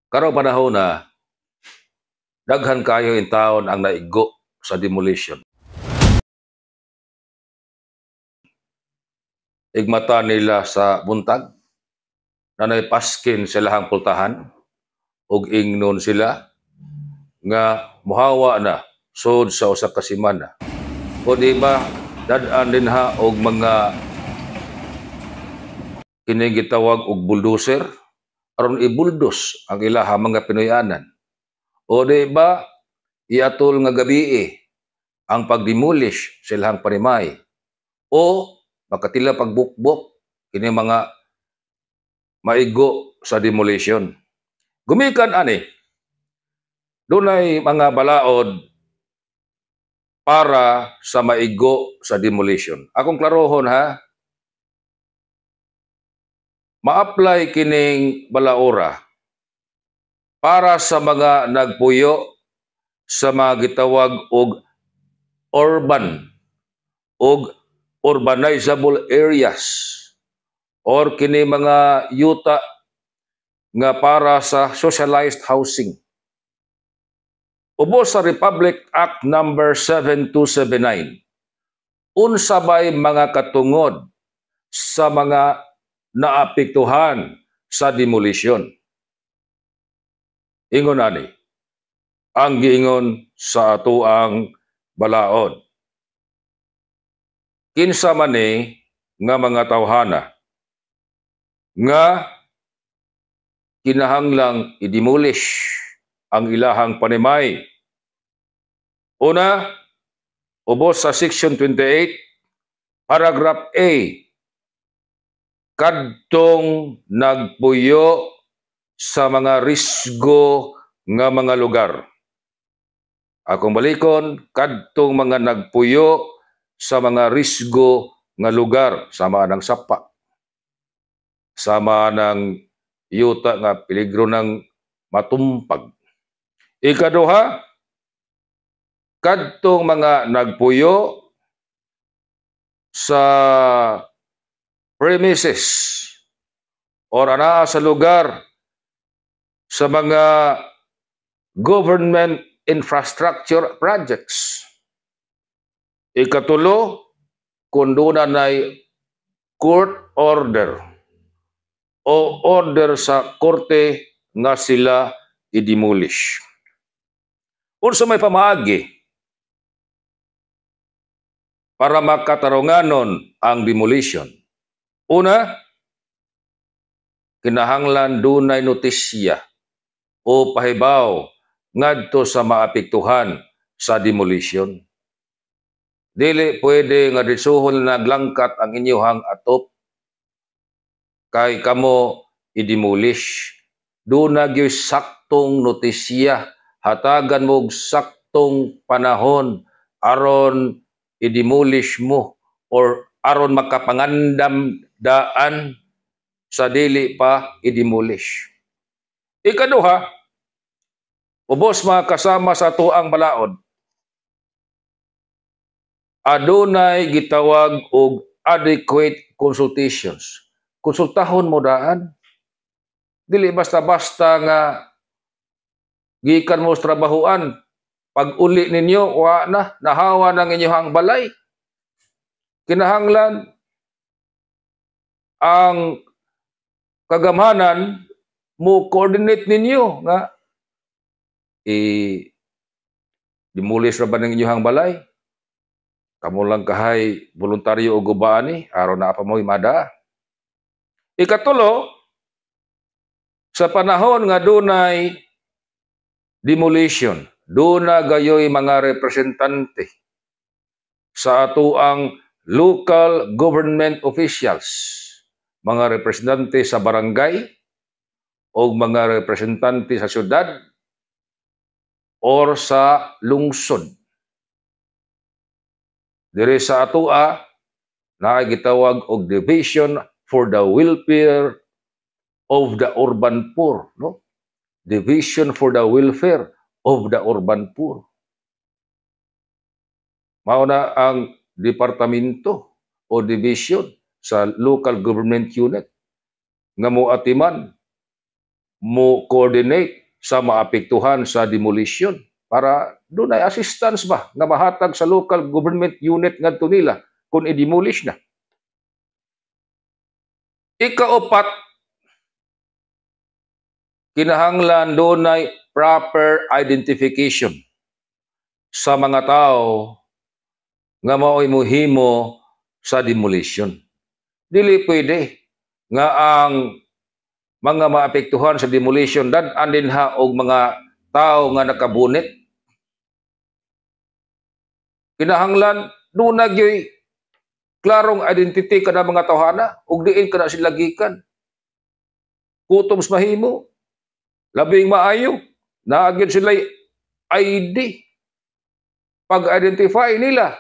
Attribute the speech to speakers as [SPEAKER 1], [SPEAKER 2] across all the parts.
[SPEAKER 1] Karong panahon na daghan kayo in taon ang naigo sa demolition. Igmata nila sa buntag, nanay paskin silahang pultahan, ug ingnon sila nga muhawa na sud sa usa ka semana. O di ba dad-an dinha og mga kini gitawag og bulldozer aron ibuldos ang ilaha mga Pinoyanan? O di ba iatol nga gabii ang pagdemolish sa ilahang panimay o makatila pagbukbok kini mga maigo sa demolition? Gumikan ani, dunay mga balaod para sa maigo sa demolition. Akong klarohon ha, ma-apply kining balaora para sa mga nagpuyo sa mga gitawag og urban og urbanizable areas or kini mga yuta nga para sa socialized housing. Ubos sa Republic Act number 7279, unsa bay mga katungod sa mga naapektuhan sa demolition? Ingon ani ang giingon sa atoang balaod. Kinsa man ni nga mga tawhana nga kinahanglang i-demolish ang ilahang panimay? Una, ubos sa Section 28, Paragraph A, kadtong nagpuyo sa mga risgo nga mga lugar. Akong balikon, kadtong mga nagpuyo sa mga risgo nga lugar, sama ng sapa, sama ng yuta nga peligro ng matumpag. Ikaduha, kadtong mga nagpuyo sa premises or anaa sa lugar sa mga government infrastructure projects. Ikatulo, kung duna nay court order o order sa korte nga sila i-demolish. Unsa may pamaagi para makatarunganon ang demolition? Una, kinahanglan dunay notisya o pahibaw ngadto sa maapektuhan sa demolition. Dili pwede nga disuhon naglangkat ang inyuhang atop kay kamo i-demolish. Duna gyud saktong notisya, hatagan mo og saktong panahon aron i-demolish mo or aron makapangandam daan sa dili pa i-demolish. Ikaduha, ubos mga kasama sa atoang balaod, adunay gitawag og adequate consultations. Konsultahon mo daan. Dili basta-basta nga gikan mo sa trabahuan, pag uli ninyo, wa na, nahawa ng inyong balay. Kinahanglan ang kagamhanan mo coordinate ninyo nga i demolish ra ba ng inyong balay? Kamo lang kahay voluntaryo og guba ni aron na pa mo'y mada. Ikatulo, sa panahon nga dunay demolition, duna gayoy mga representante sa atoang local government officials, mga representante sa barangay o mga representante sa syudad or sa lungsod. Diri sa atoa, naay gitawag og Division for the Welfare of the Urban Poor, no? Division for the Welfare of the Urban Poor. Mao na ang departamento o division sa local government unit nga moatiman mo coordinate sa maapektuhan sa demolition para dunay assistance ba nga mahatag sa local government unit ngadto nila kung i-demolish na. Ikaupat, kinahanglan dunay proper identification sa mga tao nga mao'y muhimo sa demolition. Dili pwede nga ang mga maapektuhan sa demolition dad-an dinha og mga tao nga nakabunit. Kinahanglan duna gyoy klarong identity kada mga tawhana ug diin kana sila gikan. Kutob sa mahimo, labing maayo, naa gyud sila ID. Pag-identify nila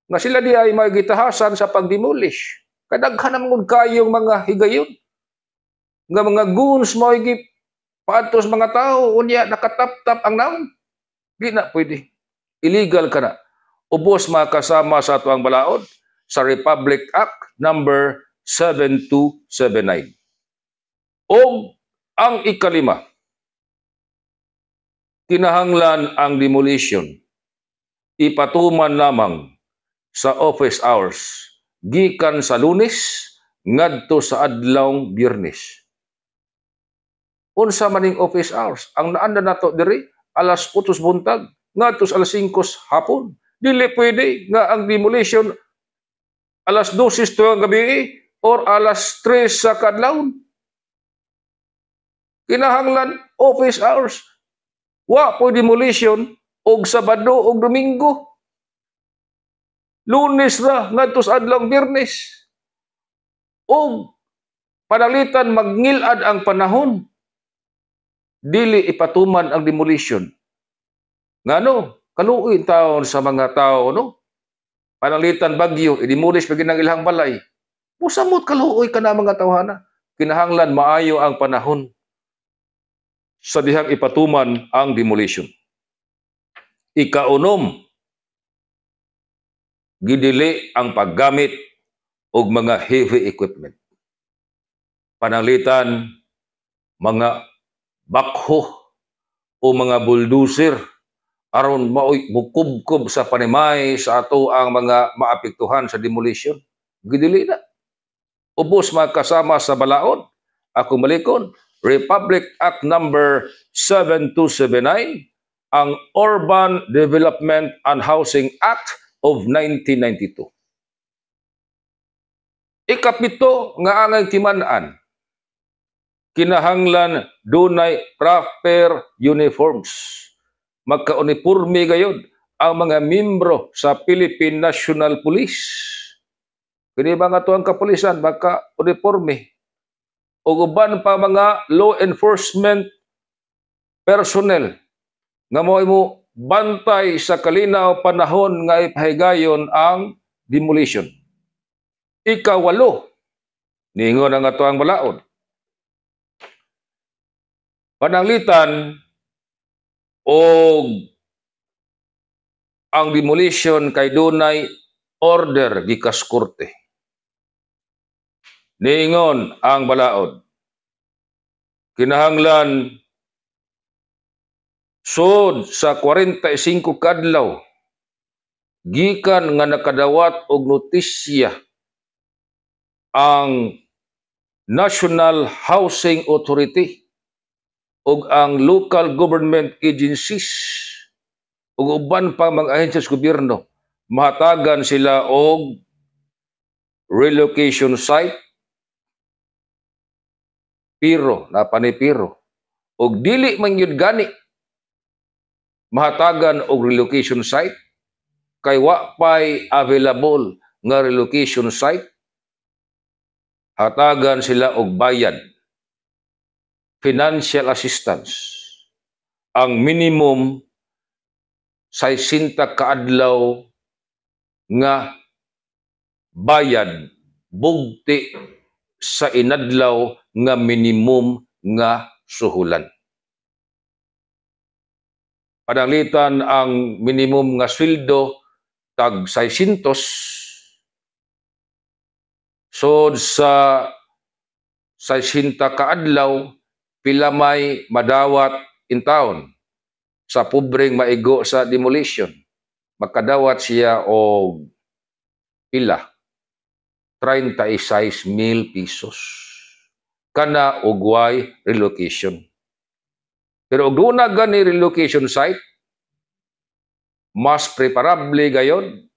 [SPEAKER 1] nga sila di ay magitahasan sa pag-demolish. Kadaghan naman kayong mga higayon nga mga goons mo paadto sa mga tao, unya nakatap-tap ang naong. Di na pwede. Illegal ka na. Ubos makasama sa atuang balaod sa Republic Act number 7279. O ang ikalima, kinahanglan ang demolition ipatuman lamang sa office hours gikan sa Lunes ngadto sa adlawng Biyernes. Unsa maning office hours? Ang naanda nato diri, alas 8 buntag ngadto sa alas 5 hapon. Dili pwede nga ang demolition alas 12 tuwang gabi or alas 3 sa kadlawon. Kinahanglan office hours. Wa po demolition og Sabado og Domingo. Lunes ra ngadto sa adlawng Biyernes. Og panalitan magngilad ang panahon, dili ipatuman ang demolition. Ngano, kaluoy taon sa mga tao, no? Panalitan bagyo, i-demolish pa ang ilang balay. Musamot kaluoy ka na mga tawhana. Kinahanglan maayo ang panahon sa dihang ipatuman ang demolition. Ikaunom, gidili ang paggamit og mga heavy equipment. Panalitan mga backhoe o mga bulldozer aron maoy mukubkob sa panimay sa ato ang mga maapektuhan sa demolition. Gidili na. Ubos makasama sa balaod. Ako malikon, Republic Act number 7279, ang Urban Development and Housing Act of 1992. Ikapito nga angay timan-an, kinahanglan dunay proper uniforms. Magka-uniforme gayod ang mga membro sa Philippine National Police. Kini ba nga tuang kapulisan magka-uniforme ug uban pa mga law enforcement personnel nga mo mo bantay sa kalinaw panahon nga ipahigayon ang demolition. Ikawalo, ningon ang ato ang balaod. Pananglitan og ang demolition kay dunay order gikas korte. Niingon ang balaod, kinahanglan sud sa 45 kadlaw gikan nga nakadawat og notisya ang National Housing Authority ug ang local government agencies ug uban pa mga ahensya sa gobyerno, mahatagan sila og relocation site. Pero napanipiro og dili man gyud gani mahatagan og relocation site kay wa pay available nga relocation site, hatagan sila og bayad, financial assistance. Ang minimum 60 kaadlaw nga bayad bugti sa inadlaw nga minimum nga suhulan. Pananglitan ang minimum nga sweldo tag 600, sod sa 60 kaadlaw. Pila may madawat in town sa pobreng maigo sa demolition? Makadawat siya og pila? 36 mil pesos. Kana og way relocation. Pero og duna gani relocation site, mas preferable gayon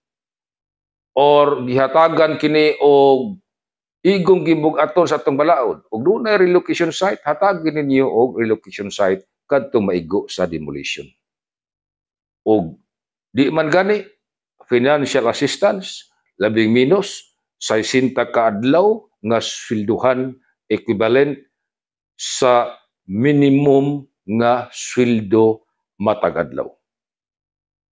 [SPEAKER 1] or gihatagan kini og igong gibug-aton sa atong balaod. Og dunay relocation site, hatagin ninyo og relocation site kadtong maigo sa demolition. Og di man gani, financial assistance, labing minus 60 ka adlaw nga swelduhan, equivalent sa minimum nga sweldo matag adlaw.